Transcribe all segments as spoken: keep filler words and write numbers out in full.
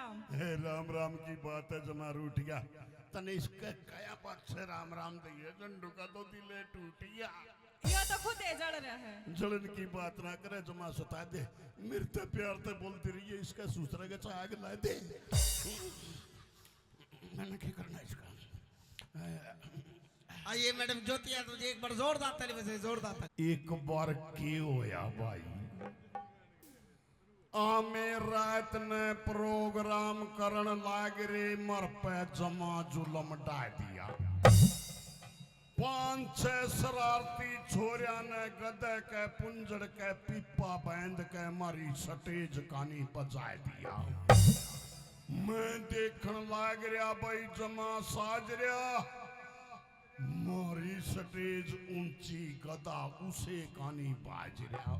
राम। हे राम राम की बात है, जमा रूठ गया। तने इसके काया बात से राम राम दइए, झंडू का तो दिल टूट गया। यो तो खुद ही जल रहा है। जलन की बात ना करे, जमा सता दे। मेरे ते प्यार ते बोलती रही है, इसका सूसरा के आग ला दे। मैंने क्या करना इसका? आइए मैडम ज्योति यादव जी, एक बार जोरदार ताली बजाइए, जोरदार ताली। एक बार के होया भाई, आमे रात ने प्रोग्राम करण लाग रे, मर पे जमा जुलम डाह दिया। पांच छह शरारती छोरिया ने गधे के पुंजड़ के पीपा बांध के मारी स्टेज कानी बजाए दिया। मैं देखण लाग रहा भाई, जमा साज रहा, मारी स्टेज ऊंची, गधा उसे कानी बाज रहा।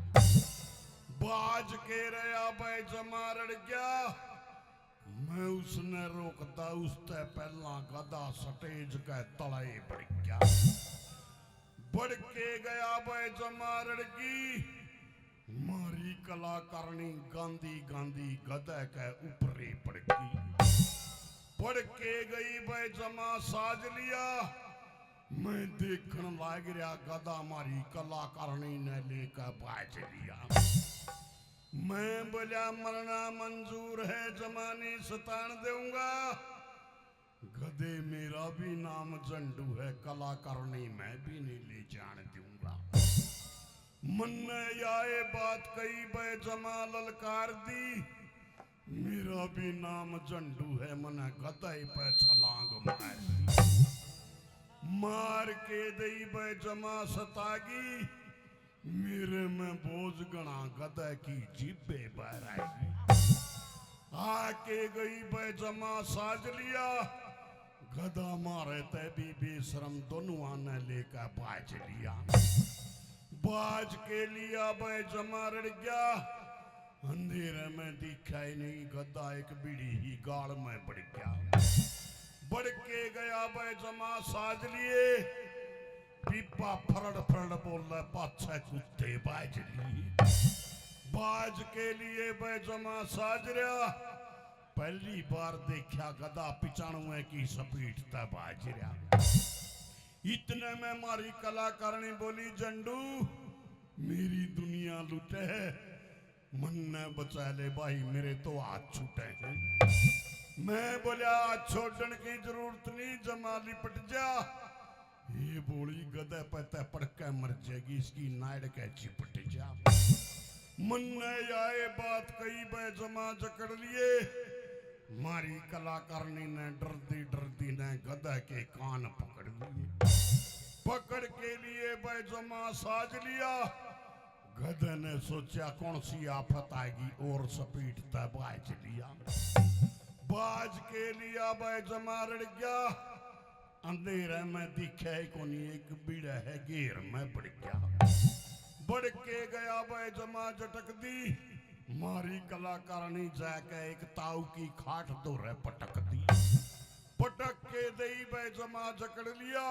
बाज के रहा भाई, जमा रड़ गया। मैं उसने रोकता, उसते पहला गधा स्टेज के तले बढ़ गया। बढ़ के गया भाई, जमा रड़ गई। मारी कलाकारणी गांधी गांधी गधे के ऊपरे पड़ गई। पड़ के गई भाई, जमा साज लिया। मैं देखण लाग रहा, गधा मारी कलाकारणी ने लेकर बाज लिया। मैं बोला, मरना मंजूर है, जमा नहीं सतान दूंगा। गधे, मेरा भी नाम झंडू है, कलाकारणी मैं भी नहीं ले जान दूंगा। मन्ने या ये बात कही भाई, जमा ललकार दी, मेरा भी नाम झंडू है, मन्ने गधे पे छलांग मार दी। मार के दई भाई, जमा सतागी, मेरे में बोझ घणा, गधे की जीभे बहराएगी। आके गई भाई, जमा साज लिया। गधा मारे ते भी बेशरम दोनुआ ने लेकर बाज लिया। बाज के लिया भाई, जमा रड़ गया। अंधेरे में दिखा ही नहीं, गधा एक बीड़ी ही गाल में बढ़ गया। बढ़ के गया भाई, जमा साज लिए। पीपा फरड़ फरड़ बोल रहा, पाछे कुत्ते बाज लिए। बाज के लिए भाई, जमा साज रहा। पहली बार देखा गधा पचानवे की स्पीड ते बाज रहा। इतने में मारी कलाकारणी बोली, झंडू, मेरी दुनिया लुटे है, मन्ने बचा ले भाई, मेरे तो हाथ छूटे हैं। मैं बोला, हाथ छोड़न की जरूरत नहीं, जमा लिपट जा। ये बोली, गधे पे ते पड़ के मर जाएगी, इसकी नाड़ के चिपट जा। मन्ने या ये बात कही भाई, जमा जकड़ लिए। मारी कलाकारणी ने डरदी डरदी ने गधे के कान पकड़ लिए। पकड़ के लिए भाई, जमा साज लिया। गधे ने सोचा, कौन सी आफत आएगी, और स्पीड ते बाज लिया। बाज के लिया भाई, जमा रड़ गया। अंधेरे में दिखे ही कोनी, एक बीड़ा है, घेर में पड़ गया। बढ़ के गया भाई, जमा झटक दी। मारी कलाकारणी जाके एक ताऊ की खाट धोरे पटक दी। पटक के दई भाई, जमा जकड़ लिया।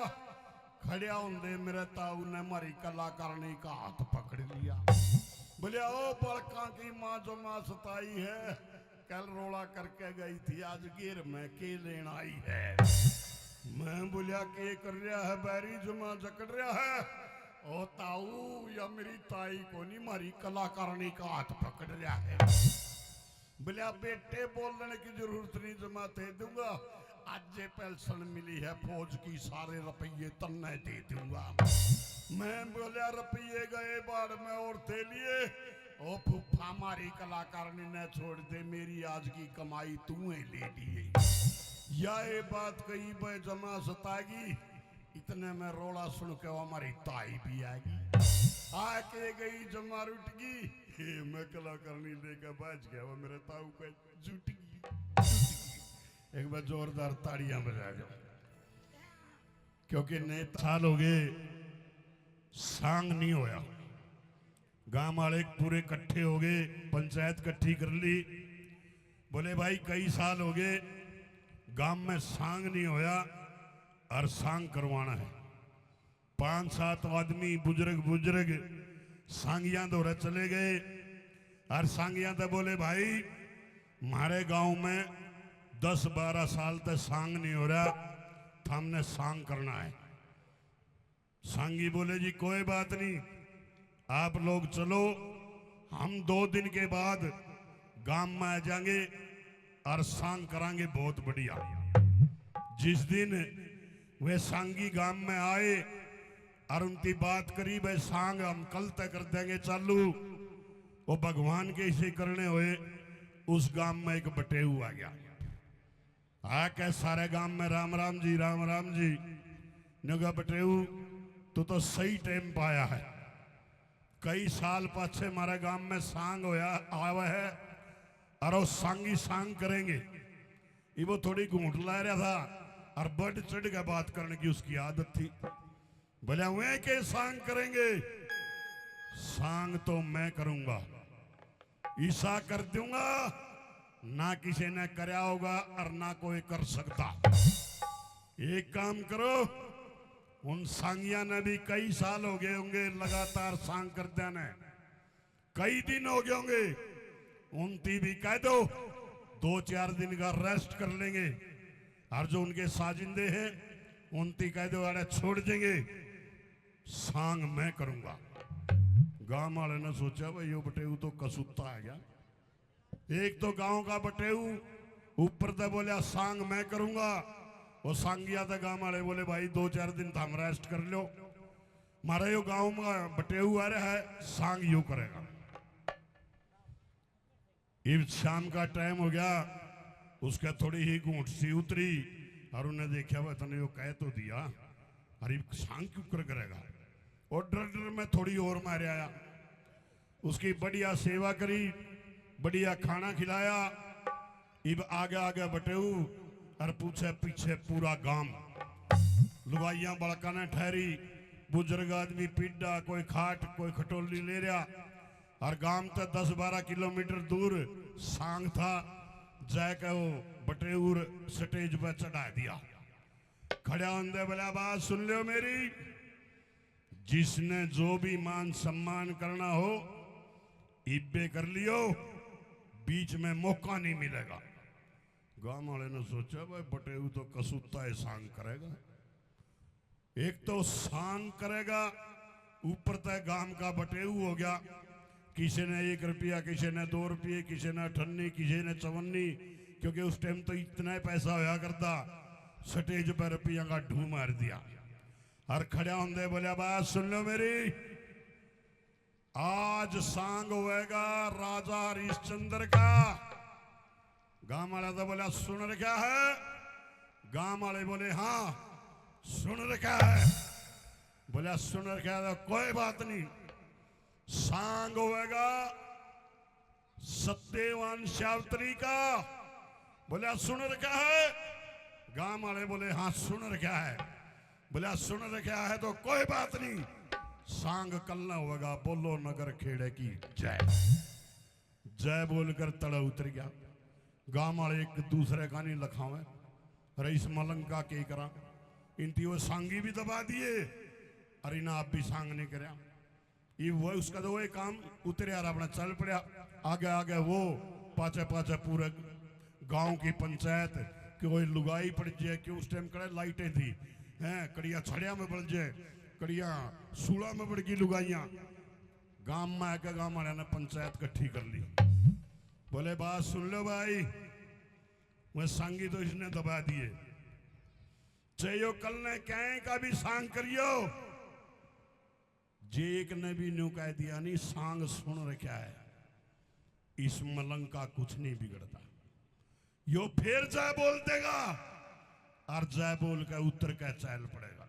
खड़िया होंदे मेरे ताऊ ने मारी कलाकारणी का हाथ पकड़ लिया। बोले, ओ बड़का की माँ, जमा सताई है, कल रोला करके गई थी, आज घेर में के लेन आई है? मैं बोलिया, के कर रहा है बैरी, जमा जकड़ रहा है? ओ ताऊ, या मेरी ताई कोनी, मारी कलाकारणी का हाथ पकड़ रहा है। बोलिया, बेटे, बोलने की जरूरत नहीं, जमा दे दूंगा। आज जे पेंशन मिली है फौज की, सारे रुपये तन्ने दे दूंगा। मैं बोलिया, रुपये गए बाढ़ में और तेरे लिए। ओ फूफा, मारी कलाकारणी ने छोड़ दे, मेरी आज की कमाई तू ही ले लिए। या ये बात कही भाई, जमा सतागी। इतने में रोला सुन के वो हमारी ताई भी आ गई। आके गई, जमा रुट गई। हे, मैं कलाकारणी लेके बच गया, वो मेरे ताऊ पे जुट गई। एक बार जोरदार ताड़ियां बजा दो, क्योंकि नए साल हो गए, सांग नहीं होया। गांव वाले पूरे इकट्ठे हो गए, पंचायत इकट्ठी कर ली। बोले, भाई, कई साल हो गए, गांव में सांग नहीं होया और सांग करवाना है। पांच सात आदमी, बुजुर्ग, बुजुर्ग सांगियां धोरे चले गए और सांगियां तो बोले, भाई, म्हारे गांव में दस बारह साल तक सांग नहीं हो रहा, थामने सांग करना है। सांगी बोले, "जी कोई बात नहीं, आप लोग चलो, हम दो दिन के बाद गांव में आ जाएंगे और सांग करांगे बहुत बढ़िया।" जिस दिन वे सांगी गांव में आए और उनकी बात करी, "भाई सांग हम कल तक कर देंगे चालू," वो भगवान के इसे करने हुए, उस गांव में एक बटेऊ आ गया। आके सारे गांव में, "राम राम जी, राम राम जी।" न्यू कहा, "बटेऊ, तू तो सही टाइम पाया है। कई साल पाछे हमारे गांव में सांग होया आवे है, और वो सांगी सांग करेंगे।" ये वो थोड़ी घूंट ला रहा था और बढ़ चढ़ के बात करने की उसकी आदत थी। बोला, "वे के सांग करेंगे? सांग तो मैं करूंगा।" इसा कर दूंगा, ना किसी ने करया होगा और ना कोई कर सकता। एक काम करो, उन सांगिया ने भी कई साल हो गए होंगे लगातार सांग करद्या ने, कई दिन हो गए होंगे, उनती भी कह दो, दो चार दिन का रेस्ट कर लेंगे, और जो उनके साजिंदे हैं, उनती कह दो, अरे छोड़ देंगे, सांग मैं करूंगा। गांव वाले ने सोचा, "भाई, यो बटेऊ तो कसूता है क्या?" एक तो गांव का बटेऊ, ऊपर तै बोला, "सांग मैं करूंगा।" वो सांगिया तै गांव वाले बोले, "भाई, दो चार दिन तो हम रेस्ट कर लो, म्हारा यो गांव में बटेऊ आ रहा है, सांग यो करेगा।" इब शाम का टाइम हो गया, उसका थोड़ी ही घूंट सी उतरी और उन्हें देखा, "वह तने यो कह तो दिया, अरे इब सांग क्यों कर करेगा?" और डर डर में थोड़ी और मारे आया, उसकी बढ़िया सेवा करी, बढ़िया खाना खिलाया। इब आगे आगे बटेऊ और पूछे पीछे पूरा गांव। लुगाइयां बड़का ने ठहरी, बुजुर्ग आदमी पीढ़ा, कोई खाट, कोई खटोली ले रहा। और गांव तै दस बारह किलोमीटर दूर सांग था, जाके वो बटेऊ र स्टेज पे चढ़ा दिया। खड़ा होंदे बोला, "बात सुन लो मेरी, जिसने जो भी मान सम्मान करना हो, इब्बे कर लियो, बीच में मौका नहीं मिलेगा।" गांव वाले ने सोचा, "भाई, बटेऊ तो कसूता है, सांग करेगा।" एक तो सांग करेगा, ऊपर तै गांव का बटेऊ हो गया, किसी ने एक रुपया, किसी ने दो रुपये, किसी ने अठन्नी, किसी ने चवन्नी, क्योंकि उस टाइम तो इतना ही पैसा होया करता, स्टेज पर रुपया का ढू मार दिया। और खड़ा होंदे बोला, "बात सुन लो मेरी, आज सांग होएगा राजा हरिश्चंद्र का।" गांव वाला तो बोला, "सुन रखा है?" गांव वाले बोले, "हाँ, सुन रखा है।" बोला, "सुन रखा है तो कोई बात नहीं, सांग होएगा सत्यवान सावित्री का।" बोला, "सुन रखा है?" गांव वाले बोले, "हाँ, सुन रखा है।" बोला, "सुन रखा है तो कोई बात नहीं, सांग कल ना होगा, बोलो नगर खेड़े की जय।" जय बोलकर तले उतर गया। गांव वाले एक दूसरे का नहीं लखावे, "अरे इस मलंग का के करा, इनती वो सांगी भी दबा दिए, अरे इन्हें आप भी सांग नहीं करया।" ये वो उसका तो वो काम उतरया और अपना चल पड़ा। आगे आगे वो, पाछे पाछे पूरे गांव की पंचायत, कि कोई लुगाई पड़ जाए, कि उस टाइम कड़े लाइटें थी, हैं, कड़िया छड़िया में बड़ जाए, कड़िया सूला में बड़ गई लुगाइयां। गांव में आके गांव वाले ने पंचायत इकट्ठी कर ली। बोले, "बात सुन लो भाई, वह सांगी तो इसने दबा दिए, चाहे यो कल ने कहें का भी सांग करियो।" जे एक ने भी न्यू कह दिया, "नहीं, सांग सुन रखा है, इस मलंग का कुछ नहीं बिगड़ता।" यो फिर जय बोल देगा और जय बोल के उतर के चल पड़ेगा।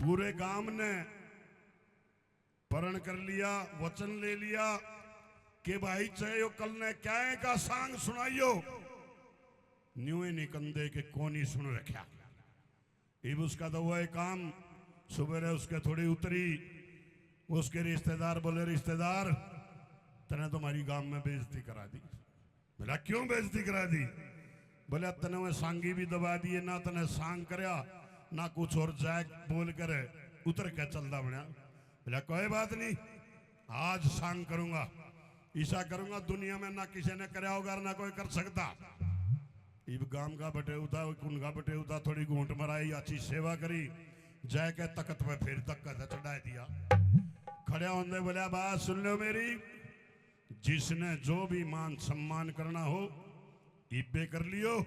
पूरे गांव ने प्रण कर लिया, वचन ले लिया कि भाई, चाहे यो कल ने क्या का सांग सुनाइयो, न्यू ही नहीं कंदे के कोनी सुन रखा। इब उसका तो वह काम, सुबह उसके थोड़ी उतरी, उसके रिश्तेदार बोले, "रिश्तेदार, तने तो हमारी गांव में बेइज्जती करा दी।" बोला, "क्यों बेइज्जती करा दी?" बोला, "तने वह सांगी भी दबा दिए, ना तने सांग करया, ना कुछ, और जाए बोल कर उतर के चलदा बनया।" बोला, "कोई बात नहीं, आज सांग करूंगा।" ईसा करूंगा, दुनिया में ना किसी ने करया होगा और ना कोई कर सकता। इब गांव का बटेवता, कुण का बटेवता, थोड़ी घूंट मराई, अच्छी सेवा करी, जाके तख्त पे फिर धक्का से चढ़ा दिया। खड़े होंदे बोला, बात सुन लो मेरी, जिसने जो भी मान सम्मान करना हो, इब्बे कर लियो,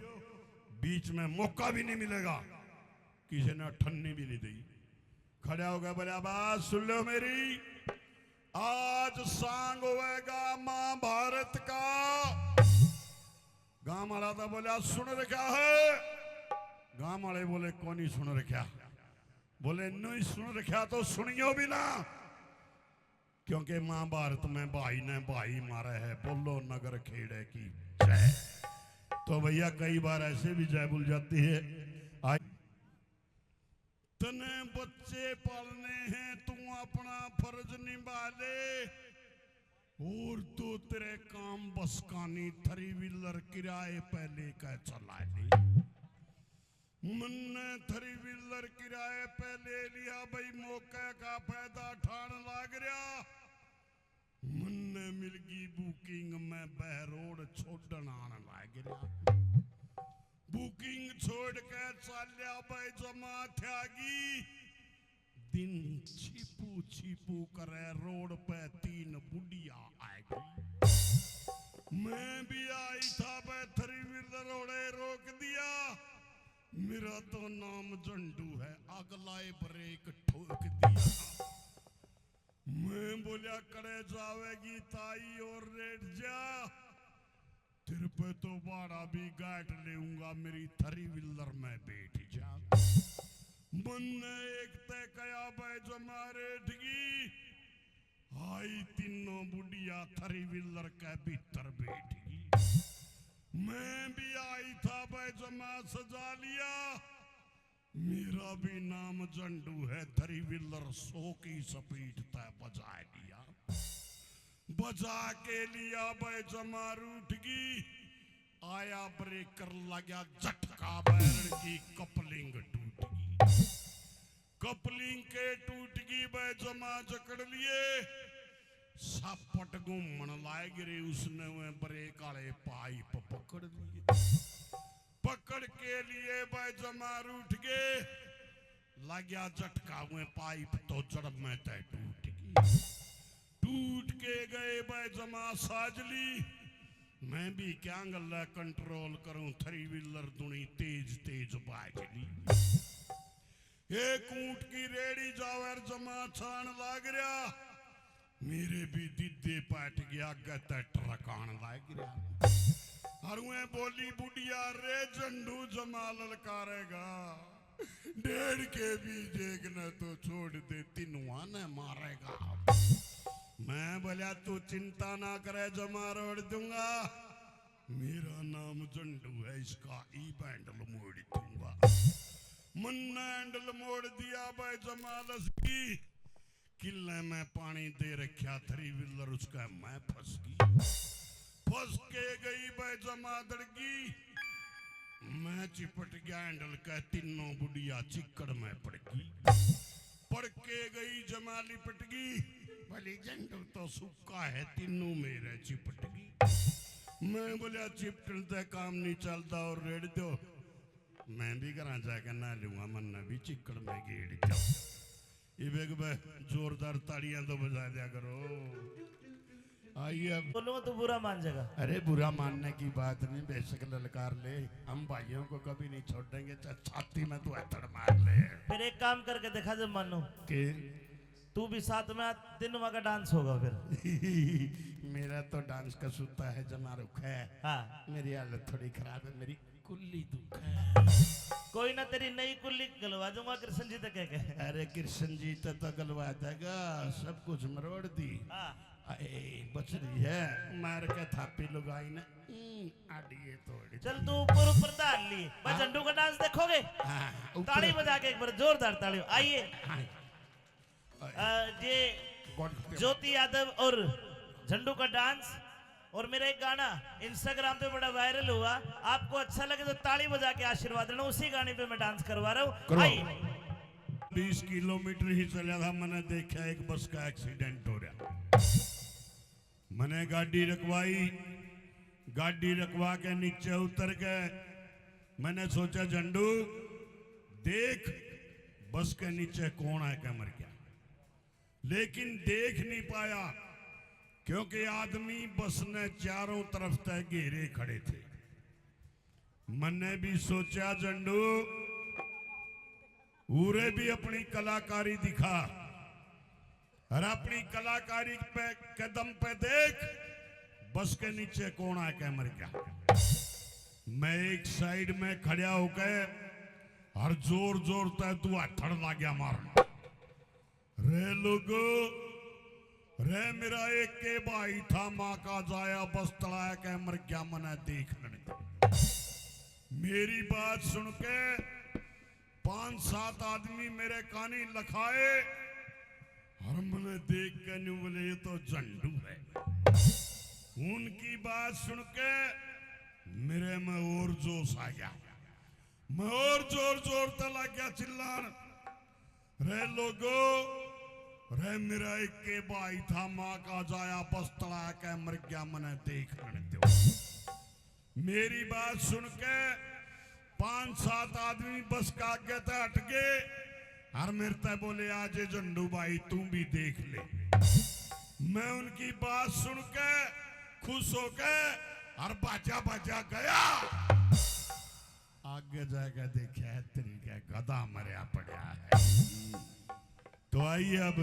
बीच में मौका भी नहीं मिलेगा, किसी ने ठन्नी भी नहीं दी। खड़ा हो गया, बोला, बात सुन लो मेरी, आज सांग होएगा महाभारत का। गांव वाला तो बोला, सुन रखा है। गांव वाले बोले, कोनी सुन रखा। बोले, नहीं सुन रखा तो सुनियो भी ना, क्योंकि महाभारत में भाई ने भाई मारा है। बोलो नगर खेड़े की जय। तो भैया, कई बार ऐसे भी जय बोल जाती है। आज तने बच्चे पालने हैं, तू अपना फर्ज निभा ले। और तो तेरे काम बस का नहीं, थ्री व्हीलर किराए पे लेकर चला ले। मन्ने थ्री व्हीलर किराए पे ले लिया भाई, मौके का फायदा ठाण लाग रहा। मन्ने मिलगी बुकिंग, मैं बहरोड छोड़न आण लाग रहा। बुकिंग छोड़ के चाल्या भाई जमा थ्यागी। दिन छिपू छिपू करे, रोड पे तीन बुढ़िया आ गई। मैं भी आई था, मैं थ्री व्हीलर ओड़े रोक दिया। मेरा तो नाम झंडू है, अगला ही ब्रेक ठोक दिया। मैं बोलिया, कड़े जावेगी ताई और रेट जा। तेरे पे तो भाड़ा भी गाट लेऊंगा, मेरी थ्री व्हीलर में बैठ जा। मन्ने एक तय कया भाई जमा रेठगी। आई तीनों बुढ़िया थ्री व्हीलर के भीतर बैठगी। मैं भी आई था भाई जमा सजा लिया। मेरा भी नाम झंडू है, थ्री व्हीलर सौ की स्पीड तय बजा लिया। बजा के लिया भाई जमा रूठगी। आया ब्रेकर लग्या झटका, बैरन की कपलिंग टूटगी। कपलिंग के टूटगी भाई जमा जकड़ लिए। सापट घूमण लाग रही, उसने वह ब्रेक आले पाइप पकड़ लिए। पकड़ के लिए भाई जमा रूठगे। लाग्या झटका, वह पाइप तो जड़ में तय टूटगी। टूट के गए भाई जमा साजली। मैं भी क्या गल्ला कंट्रोल करूं, थ्री व्हीलर दुनी तेज तेज बाजली। एक ऊंट की रेड़ी जावर जमा छाण लाग रहा। मेरे भी दीदे पाट गया, आगे तै ट्रक आण लाग रहा। और वह बोली, बुढ़िया रे झंडू जमा ललकारेगा, डेढ़ के भी जेग न तो छोड़ दे, तिनुआ ने मारेगा। मैं बोला, तू चिंता ना करे, जमा रोड़ दूंगा। मेरा नाम झंडू है, इसका ई बैंडल मोड़ दूंगा। मन्ना हैंडल मोड़ दिया भाई जमा लसकी। किले में पानी दे रख्या, थ्री व्हीलर उसका मैं फंस गई। फंस के गई भाई जमा दड़गी। मैं चिपट गया हैंडल के, तीनों बुढ़िया चिक्कड़ में पड़ गई। पड़ के गई जमा लिपट गई। बोली, झंडू तो सूखा है, तीनों मेरे चिपट गई। मैं बोलिया, चिपटन ते काम नहीं चलता और रेड़ दो। मैं भी घरां जाके नहा लूंगा, मन्ना भी चिक्कड़ में गेड़ जाओ। इबे के बे जोरदार ताड़ियां तो बजा दिया करो। आइए अब। बोलूंगा तो बुरा मान जाएगा। अरे, बुरा मानने की बात नहीं, बेशक ललकार ले, हम भाइयों को कभी नहीं छोड़ेंगे, चाहे छाती में तू अथड़ मार ले। फिर एक काम करके दिखा दे, मानो। के? तू भी साथ में आ, तीनों का डांस होगा फिर। मेरा तो डांस का सूता है, जमा रुखा है। हाँ। मेरी हालत थोड़ी खराब है, मेरी कुल्ली दुख है। कोई ना, तेरी नई कुल्ली गलवा दूंगा कृष्ण जी तक कह के। अरे, कृष्ण जी तो, तो गलवा देगा, सब कुछ मरोड़ दी। हाँ। आए, बच रही है, मार के थापी लुगाई ने, ई, आडिये तोड़ दी। चल, तू ऊपर, ऊपर ताल ली। बस हाँ। झंडू का डांस देखोगे? हाँ, ऊपर। ताली बजा के एक बार जोरदार ताली। आइए। हाँ। अ, ये ज्योति यादव और झंडू का डांस और मेरा एक गाना Instagram पे बड़ा वायरल हुआ, आपको अच्छा लगे तो ताली बजा के आशीर्वाद लेना। उसी गाने पे मैं डांस करवा रहा हूँ। करो। आइए। बीस किलोमीटर ही चला था, मैंने देखा एक बस का एक्सीडेंट हो रहा। मैंने गाड़ी रखवाई। गाड़ी रखवा के नीचे उतर के मैंने सोचा, झंडू, देख बस के नीचे कौन है के मर गया। लेकिन देख नहीं पाया, क्योंकि आदमी बस ने चारों तरफ तै घेरे खड़े थे। मैंने भी सोचा, झंडू, उरे भी अपनी कलाकारी दिखा और अपनी कलाकारी पे कदम पे देख, बस के नीचे कौन आके मर गया। मैं एक साइड में खड़ा होकर और जोर जोर तै तू हथड़ लाग्या मारन। रे लोगो, रे मेरा एक के भाई था, माँ का जाया बस तलाया के मर गया, मने देख लेने दे। मेरी बात सुन के पांच सात आदमी मेरे कानी लखाए और मने देख के न्यू बोले, ये तो झंडू है। उनकी बात सुन के मेरे में और जोश आ गया। मैं और जोर जोर तै लग गया चिल्लान, रे लोगो, रे मेरा एक के भाई था, माँ का जाया बस तला के मर गया, मने देख लेने दो। मेरी बात सुन के पांच सात आदमी बस का आगे तै हट गए और मेरे तै बोले, आजे झंडू भाई, तू भी देख ले। मैं उनकी बात सुन के खुश होके और बाजा बाजा गया। आगे जाके देखा है, तेरी के गधा मरया पड़ा है। तो आइए अब।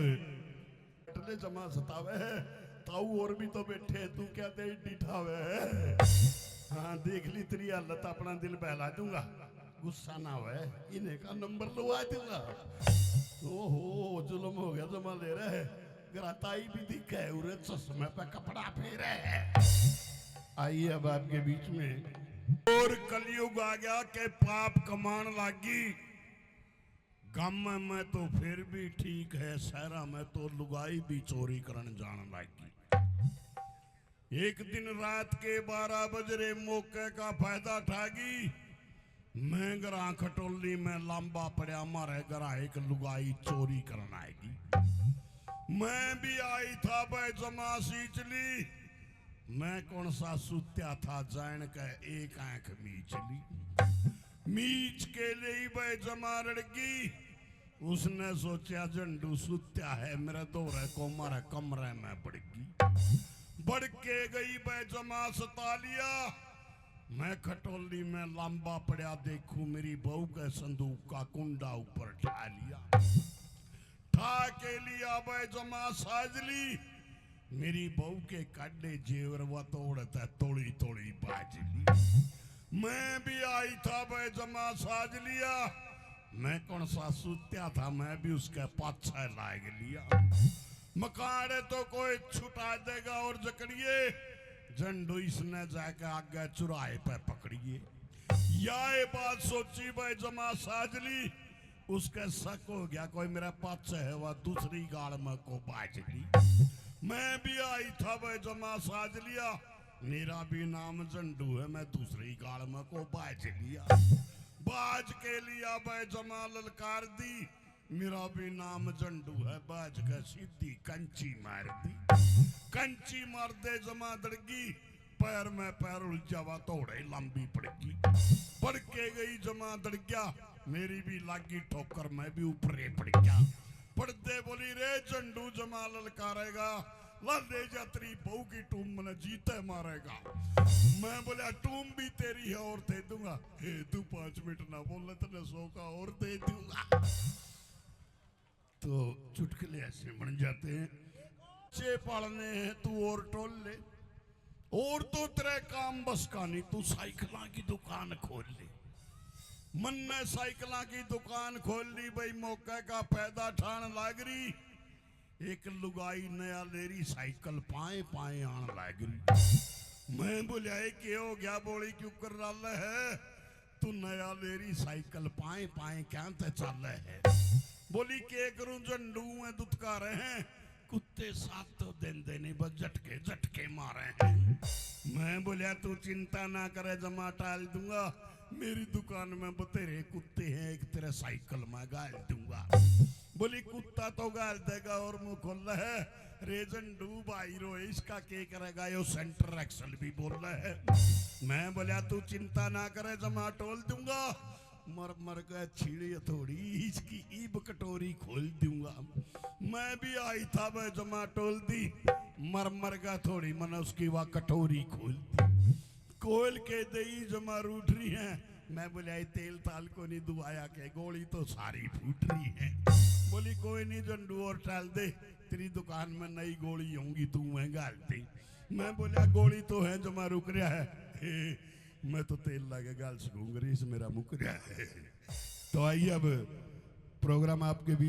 टले जमा सतावे है, ताऊ और भी तो बैठे हैं, तू क्या दे डिठावे है? हाँ, देख ली तेरी हालत, अपना दिल बहला दूंगा। गुस्सा ना होए, इन्हें का नंबर लवा दूंगा। ओहो, जुल्म हो गया, जमा ले रहे। गराताई भी दिखे, उरे चश्मे पे कपड़ा फेरे। आइए अब आपके बीच में। और कलयुग आ गया के पाप कमान लागी। गाम में तो फिर भी ठीक है, शहरा में तो लुगाई भी चोरी करन जान लागी। एक दिन रात के बारह बज रे मौके का फायदा ठा गई। मैं घरा खटोली में लांबा पड़ा, मारे घरा एक लुगाई चोरी करन आएगी। मैं भी आई था भाई जमा सींच ली। मैं कौन सा सुत्या था, जान के एक आंख मीच ली। मीच के ले भाई जमा रड़गी। उसने सोचा, झंडू सुत्या है, मेरे धोरे को मारे कमरे में बड़गी। बड़ के गई भाई जमा सता लिया। मैं खटोली में लांबा पड़ा, देखूं मेरी बहू के संदूक का कुंडा ऊपर ठा लिया। ठा के लिया भाई जमा साज ली। मेरी बहू के काढे जेवर वा तोड़ तै तोली तोली बाज ली। मैं भी आई था भाई जमा साज लिया। मैं कौन सा सुत्या था, मैं भी उसके पाछे लाग लिया। मकाड़े तो कोई छुटा देगा और जकड़िए, झंडू इसने जाके आगे चुराहे पे पकड़िए। या ये बात सोची भाई जमा साज ली। उसके शक हो गया, कोई मेरे पाछे है, वह दूसरी गाल में को बाज ली। मैं भी आई था भाई जमा साज लिया, मेरा भी नाम झंडू है, मैं दूसरी गाल में को बाज लिया। बाज के लिया भाई जमा ललकार दी, मेरा भी नाम झंडू है, बाज के सीधी कंची मार दी। कंची मार दे जमा दड़गी, पैर में पैर उलझावा, थोड़े लंबी पड़गी। पड़ के गई जमा दड़ग्या, मेरी भी लागी ठोकर, मैं भी ऊपरे पड़ गया। पड़दे बोली, रे झंडू जमा ललकारेगा, ला ले जा तेरी बहू की टूम, मने जीते मारेगा। मैं बोला, टूम भी तेरी है और दे दूंगा। हे, तू पाँच मिनट ना बोले, तने सौ का और दे दूंगा। तो चुटकुले ऐसे बन जाते हैं। बच्चे पालने हैं, तू और टोल ले, और तो तेरे काम बस का नहीं, तू साइकिलों की दुकान खोल ले। मन ने साइकिलों की दुकान खोल ली भाई, मौके का फायदा ठाण लाग रही। एक लुगाई नया लेरी साइकिल पाए पाए आन लाग रही। मैं बोलिया, "ए, के हो गया?" बोली, "क्यों कर रहा है तू नया लेरी साइकिल पाए पाए क्या ते चाले है?" बोली, "के करूं, झंडू है, दुत्कार हैं, कुत्ते साथ तो देंदे नहीं, बस झटके झटके मारे हैं।" मैं बोलिया, "तू चिंता ना करे, जमा टाल दूंगा, मेरी दुकान में बतेरे कुत्ते हैं, एक तेरे साइकिल में गाल दूंगा।" बोली, कुत्ता तो गाल देगा और मुंह खोल है, रेजन डू भाई रो, इसका के करेगा, यो सेंटर एक्सल भी बोल है। मैं बोला, तू चिंता ना करे, जमा टोल दूंगा। मर मर के छीड़ी थोड़ी, इसकी ईब कटोरी खोल दूंगा। मैं भी आई था, मैं जमा टोल दी। मर मर के थोड़ी, मन उसकी वह कटोरी खोल दी। खोल के दई जमा रूठ रही है। मैं बोला, "ये तेल ताल को नहीं दुआया के, गोली तो सारी फूट रही है।" बोली, "कोई नहीं झंडू, और टाल दे, तेरी दुकान में नई गोली होंगी, तू वह गाल दे।" मैं बोला, "गोली तो है, जमा रुक रहा है।" मैं तो तेल लागे गाल सकूंगा, इस मेरा मुक रहा है। तो आइए, अब प्रोग्राम आपके बीच